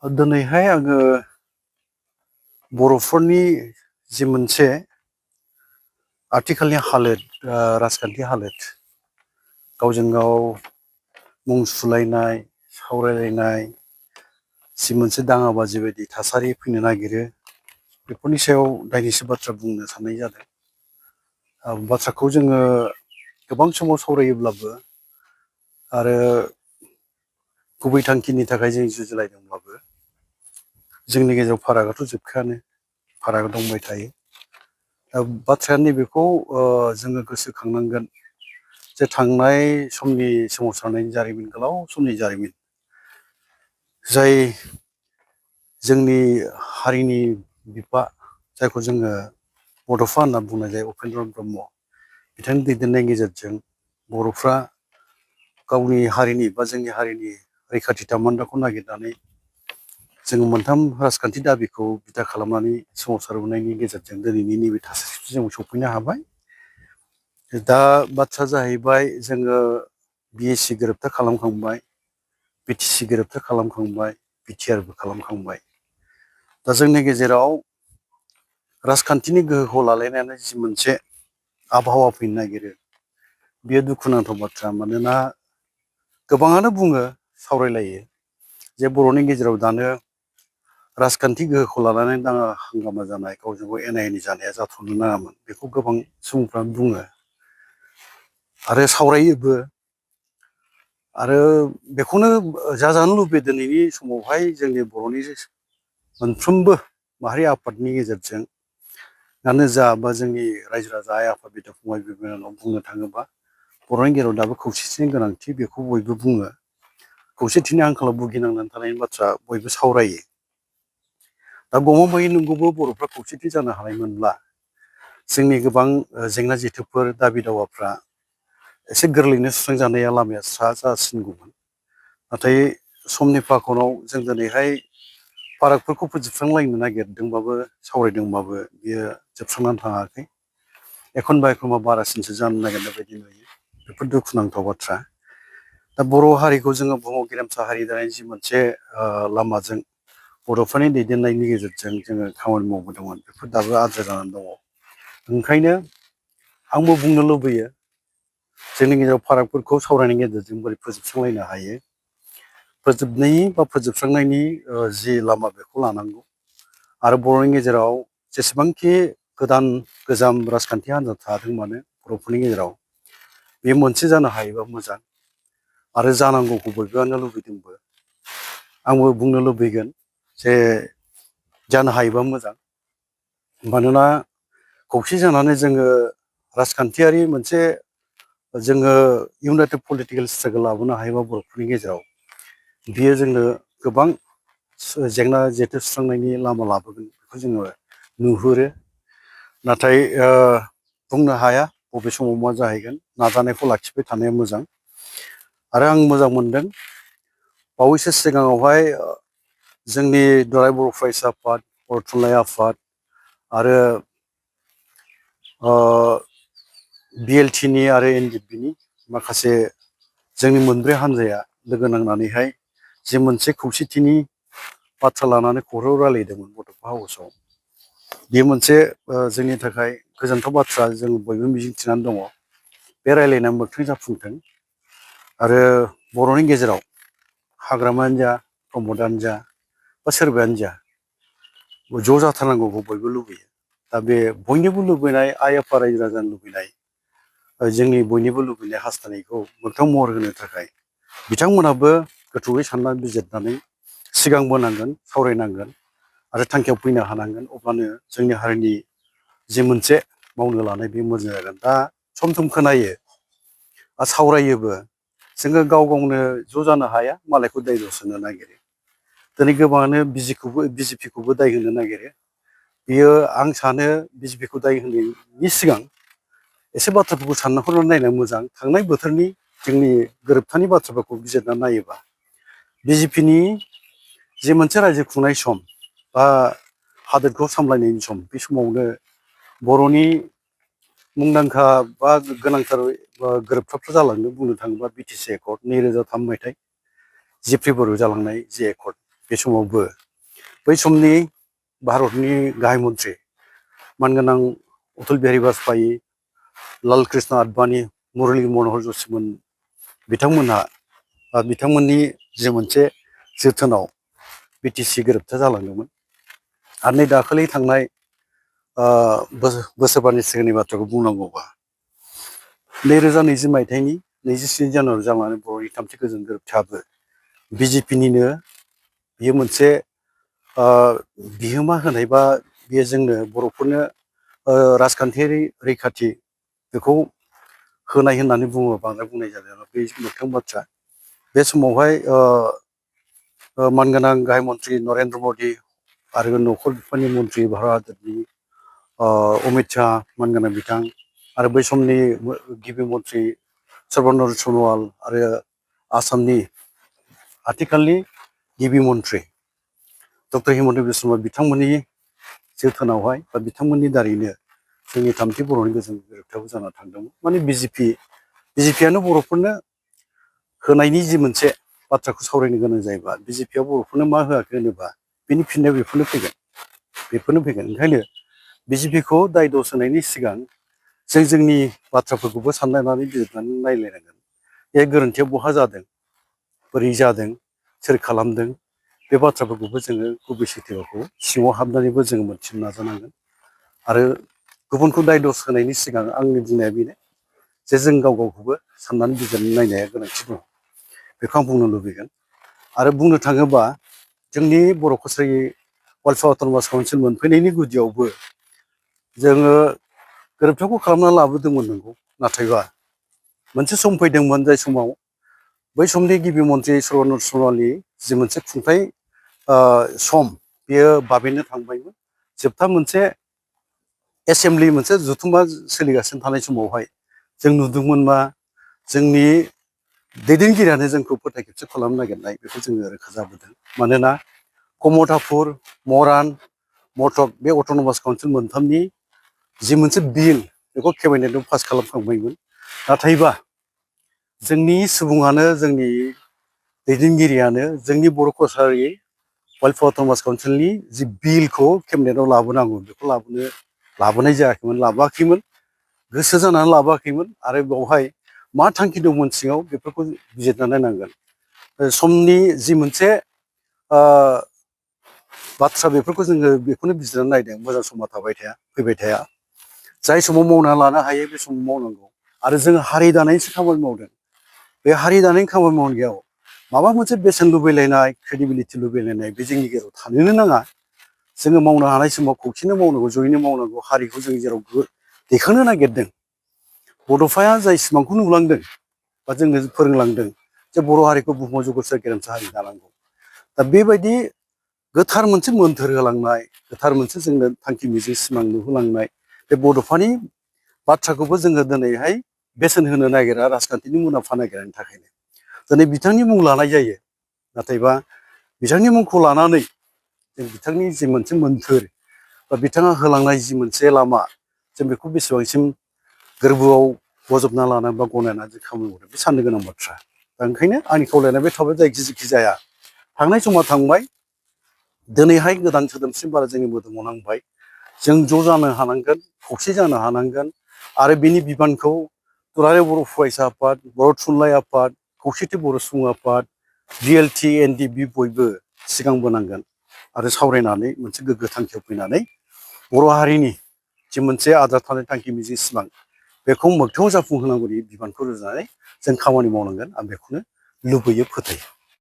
दिनैहाय आङो बर'फोरनि जि मोनसे आथिखालनि हालोद राजखान्थि हालोद गावजों गाव मुं सुलायनाय सावरायलायनाय जि मोनसे दाङाबाजि बायदि थासारि फैनो नागिरो बेफोरनि सायाव दायनैसो बाथ्रा बुंनो साननाय जादों। बाथ्राखौ जोङो गोबां समाव सावरायोब्लाबो आरो गुबै थांखिनि थाखाय जों जुजिलायदोंब्लाबो जोंनि गेजेराव फारागाथ' जोबखायानो फाराग दंबाय थायो। बाथ्राया नैबेखौ जोङो गोसोखांनांगोन जे थांनाय समनि सोमावसारनायनि जारिमिन गोलाव समनि जारिमिन जाय जोंनि हारिनि बिफा जायखौ जोङो बड'फा होनना बुंनाय जायो उपेन्द्र ब्रह्म बिथांनि दैदेननायनि गेजेरजों बर'फ्रा गावनि हारिनि बा जोंनि हारिनि रैखाथि थामोन्दाखौ नागिरनानै जोङो मोनथाम राजखान्थि दाबिखौ बिथा खालामनानै सोमावसारबोनायनि गेजेरजों दिनैनि नैबे थासारिसिम जों सफैनो हाबाय। दा बाथ्रा जाहैबाय जोङो BSc गोरोबथा खालामखांबाय, BTC गोरोबथा खालामखांबाय, BTRबो खालामखांबाय। दा जोंनि गेजेराव राजखान्थिनि गोहोखौ लालायनानै जि मोनसे आबहावा फैनो नागिरो बेयो दुखुनांथाव बाथ्रा। मानोना गोबाङानो बुङो सावरायलायो जे बर'नि गेजेराव दानो राजखान्थि गोहोखौ लानानै दाङा हांगामा जानाय गावजों गाव एना एनि जानाया जाथ'नो नाङामोन बेखौ गोबां सुबुंफ्रा बुङो आरो सावरायोबो आरो बेखौनो जाजानो लुबैयो दिनैनि समावहाय जोंनि बर'नि मोनफ्रोमबो माहारि आफादनि गेजेरजोंआनो जा बा जोंनि रायजो राजा आइ आफा बिदा फंबाय बिब' बिनानाव बुंनो थाङोबा बर'नि गेजेराव दाबो खौसेथिनि गोनांथि बेखौ बयबो बुङो। खौसेथिनि आंखालाव भुगिनांनानै थानायनि बाथ्रा बयबो सावरायो। दा गमामायै नंगौबो बर'फ्रा खौसेथि जानो हानायमोनब्ला जोंनि गोबां जेंना जेथोफोर दाबि दावाफ्रा एसे गोरलैनो सुस्रांजानाया लामाया स्रा जासिनगौमोन। नाथाय समनि फाखनाव जों दिनैहाय फारागफोरखौ फोजोबस्रांलायनो नागिरदोंबाबो सावरायदोंबाबो बियो जोबस्रांनानै थाङाखै। एखनबा एखनबा बारासिनसो जानो नागिरनाय बायदि नुयो। बेफोर दुखुनांथाव बाथ्रा। दा बर' हारिखौ जोङो बुहुमाव गेरेमसा हारि दानायनि जि मोनसे लामाजों बर'फोरनि दैदेननायनि गेजेरजों जोङो खामानि मावबोदोंमोन बेफोर दाबो आद्रा जानानै दङ। ओंखायनो आंबो बुंनो लुबैयो जोंनि गेजेराव फारागफोरखौ सावरायनायनि गेजेरजों बोरै फोजोबस्रांलायनो हायो। फोजोबनायनि बा फोजोबस्रांनायनि जि लामा बेखौ लानांगौ आरो बर'नि गेजेराव जेसेबांखि गोदान गोजाम राजखान्थि हान्जा थादों मानो बर'फोरनि गेजेराव बे मोनसे जानो हायोबा मोजां आरो जानांगौखौ बयबोआनो लुबैदोंबो। आंबो बुंनो लुबैगोन जे जानो हायोबा मोजां। मानोना खौसे जानानै जोङो राजखान्थियारि मोनसे जोङो इउनाइटेड पलिटिकेल स्ट्रागोल लाबोनो हायोबा बर'फोरनि गेजेराव बियो जोंनो गोबां जेंना जेथो सुस्रांनायनि लामा लाबोगोन बेखौ जोङो नुहुरो। नाथाय बुंनो हाया बबे समाव मा जाहैगोन। नाजानायखौ लाखिबाय थानाया मोजां। आरो आं मोजां मोनदों बावैसो सिगाङावहाय जोंनि दुलाराय बर' फरायसा आफाद, बर' थुनलाइ आफाद आरो BLT नि आरो NDP नि माखासे जोंनि मोनब्रै हान्जाया लोगो नांनानैहाय जे मोनसे खौसेथिनि बाथ्रा लानानै खौरां रायलायदोंमोन बड'फा हाउसआव। बेयो मोनसे जोंनि थाखाय गोजोनथाव बाथ्रा। जों बयबो मिजिंथिनानै दङ बे रायलायनाया मोगथां जाफुंथों आरो बर'नि गेजेराव हाग्रामायानो जा प्रमदआनो जा बा सोरबायानो जा ज' जाथारनांगौखौ बयबो लुबैयो। दा बे बयनिबो लुबैनाय आइ आफा रायजो राजानि लुबैनाय जोंनि बयनिबो लुबैनाय हास्थायनायखौ मोगथां महर होनो थाखाय बिथांमोनहाबो गोथौयै साननानै बिजिरनानै सिगांबोनांगोन, सावरायनांगोन आरो थांखियाव फैनो हानांगोन। अब्लानो जोंनि हारिनि जि मोनसे मावनो लानाय बे मोजां जागोन। दा सम सम खोनायो सावरायोबो जोङो गाव गावनो ज' जानो हाया मालायखौ दाय दस होनो नागिरो। दिनै गोबाङानो BJPखौबो दाय होनो नागिरो। बियो आं सानो BJPखौ दाय होनायनि सिगां एसे बाथ्राफोरखौ सानना हरनानै नायनाया मोजां। थांनाय बोथोरनि जोंनि गोरोबथानि बाथ्राफोरखौ बिजिरनानै नायोबा BJPनि जे मोनसे रायजो खुंनाय सम बा हादोरखौ सामलायनायनि सम बे समावनो बर'नि मुंदांखा बा गोनांथार गोरोबथाफोर जालांनो बुंनो थाङोबा BTC एकर्ड 2003 मायथाइ 10 फेब्रुवारियाव जालांनाय जे एकर्ड बे समावबो बै समनि भारतनि गाहाय मन्थ्रि मानगोनां अटल बिहारी बाजपेयी, लाल कृष्ण आडवाणी, मुरली मनोहर जशिमोन बिथांमोनहा बिथांमोननि जे मोनसे जोथोनाव बिटिसि गोरोबथा जालांदोंमोन। आरो नै दाखालि थांनाय बोसोरबानि सिगांनि बाथ्राखौ बुंनांगौबा 2020 मायथाइनि 27 जानुवारि जालांनाय बर'नि थामथि गोजोन गोरोबथायाबो बिजेपिनिनो बेयो मोनसे बिहोमा होनाय बा बेयो जोंनो बर'फोरनो राजखान्थियारि रैखाथि बेखौ होनाय होननानै बुङोबा बांद्राय बुंनाय जानाय नङा। बे मोगथां बाथ्रा। बे समावहाय मानगोनां गाहाय मन्थ्रि नरेन्द्र मदि आरो नखर बिफाननि मन्थ्रि भारत हादरनि अमित शाह मानगोनां बिथां आरो बै समनि गिबि मन्थ्रि सर्बानन्द सन'वाल आरो आसामनि आथिखालनि गिबि मन्थ्रि डक्टर हिमन्त बिश्व शर्मा बिथांमोननि जोथोनावहाय बा बिथांमोननि दारैनो जोंनि थामथि बर'नि गोजोन गोरोबथायाबो जाना थांदोंमोन। माने बिजेपियानो बर'फोरनो होनायनि जि मोनसे बाथ्राखौ सावरायनो गोनां जायोबा बिजेपिया बर'फोरनो मा होआखै होनोबा बिनि फिननायाव बेफोरनो फैगोन। ओंखायनो बिजेपिखौ दाय दस होनायनि सिगां जोंनि बाथ्राफोरखौबो साननानै बिजिरनानै नायलायनांगोन। बे गोरोन्थिया बहा जादों, बोरै जादों, सोर खालामदों, बे बाथ्राफोरखौबो जोङो गुबै सैथोखौ सिङाव हाबनानैबो जोङो मोनथिनो नाजानांगोन। आरो गुबुनखौ दाय दस होनायनि सिगां आंनि बुंनाया बेनो जे जों गाव गावखौबो साननानै बिजिरनानै नायनाया गोनांथि दं। बेखौ आं बुंनो लुबैगोन। आरो बुंनो थाङोबा जोंनि बर' कसारि वालसा अट'नमास काउन्सिल मोनफैनायनि गुदियावबो जोङो गोरोबथाखौ खालामना लाबोदोंमोन नंगौ। नाथायबा मोनसे सम फैदोंमोन जाय समाव बै समनि गिबि मन्थ्रि सर्बानन्द सन'वालनि जि मोनसे खुंथाय सम बेयो बाबेननो थांबायमोन। जोबथा मोनसे एसेमब्लि मोनसे जथुम्मा सोलिगासिनो थानाय समावहाय जों नुदोंमोन मा जोंनि दैदेनगिरियानो जोंखौ फोथाय खेबस खालामनो नागिरनाय बेखौ जोङो रोखा जाबोदों। मानोना कमतापुर, मरान, मथक बे अट'नमास काउन्सिल मोनथामनि जि मोनसे बिल बेखौ केबिनेटआव पास खालामखांबायमोन। नाथायबा जोंनि सुबुङानो, जोंनि दैदेनगिरियानो जोंनि बर' कसारि वालसा अट'नमास काउन्सिलनि जि बिलखौ केबिनेटआव लाबोनांगौ बेखौ लाबोनाय जायाखैमोन, लाबोआखैमोन, गोसो जानानै लाबोआखैमोन। आरो बेवहाय मा थांखि दंमोन सिङाव बेफोरखौ बिजिरना नायनांगोन। समनि जि मोनसे बाथ्रा बेफोरखौ जोङो बेखौनो बिजिरनानै नायदों। मोजां समा फैबाय थाया। जाय समाव मावना लानो हायो बे समाव मावनांगौ। आरो जोङो हारि दानायनिसो खामानि मावदों। बे हारि दानायनि खामानि मावनायाव माबा मोनसे बेसेन लुबैलायनाय, क्रेडिबिलिटि लुबैलायनाय बे जोंनि गेजेराव थानोनो नाङा। जोङो मावनो हानाय समाव खौसेनो मावनांगौ, जयैनो मावनांगौ। हारिखौ जों जेराव दैखांनो नागिरदों, बड'फाया जाय सिमांखौ नुलांदों बा जोंनो फोरोंलांदों जे बर' हारिखौ बुहुमाव जौगासार गेरेमसा हारि दानांगौ। दा बेबायदि गोथार मोनसे मोन्थोर होलांनाय, गोथार मोनसे जोंनो थांखि मिजिं सिमां नुहोलांनाय बे बड'फानि बाथ्राखौबो जोङो दिनैहाय बेसेन होनो नागिरा, राजखान्थिनि मुलाम्फा नागिरनायनि थाखायनो दिनै बिथांनि मुं लानाय जायो। नाथायबा बिथांनि मुंखौ लानानै जों बिथांनि जि मोनसे मोन्थोर बा बिथाङा होलांनाय जि मोनसे लामा, जों बेखौ बेसेबांसिम गोरबोआव बजबना लानानै बा गनायनानै जों खामानि मावदों बे साननो गोनां बाथ्रा। दा ओंखायनो आंनि खावलायनाय बे थाबाय, जेखि जाया थांनाय समा थांबाय। दिनैहाय गोदान सोदोमस्रि बारा जोंनि मोदोमाव नांबाय। जों ज' जानो हानांगोन, खौसे जानो हानांगोन। आरो बिनि बिबानखौ दुलाराय बर' फरायसा आफाद, बर' थुनलाइ आफाद, खौसेथि बर' सुबुं आफाद, बिएलटि, एनडिएफबि बयबो सिगांबोनांगोन। आरो सावरायनानै मोनसे गोग्गो थांखियाव फैनानै बर' हारिनि जि मोनसे आद्रा थानाय थांखि मिजिं सिमां बेखौ मोगथाङाव जाफुंहोनांगौनि बिबानखौ रुजुनानै जों खामानि मावनांगोन। आं बेखौनो लुबैयो, फोथायो।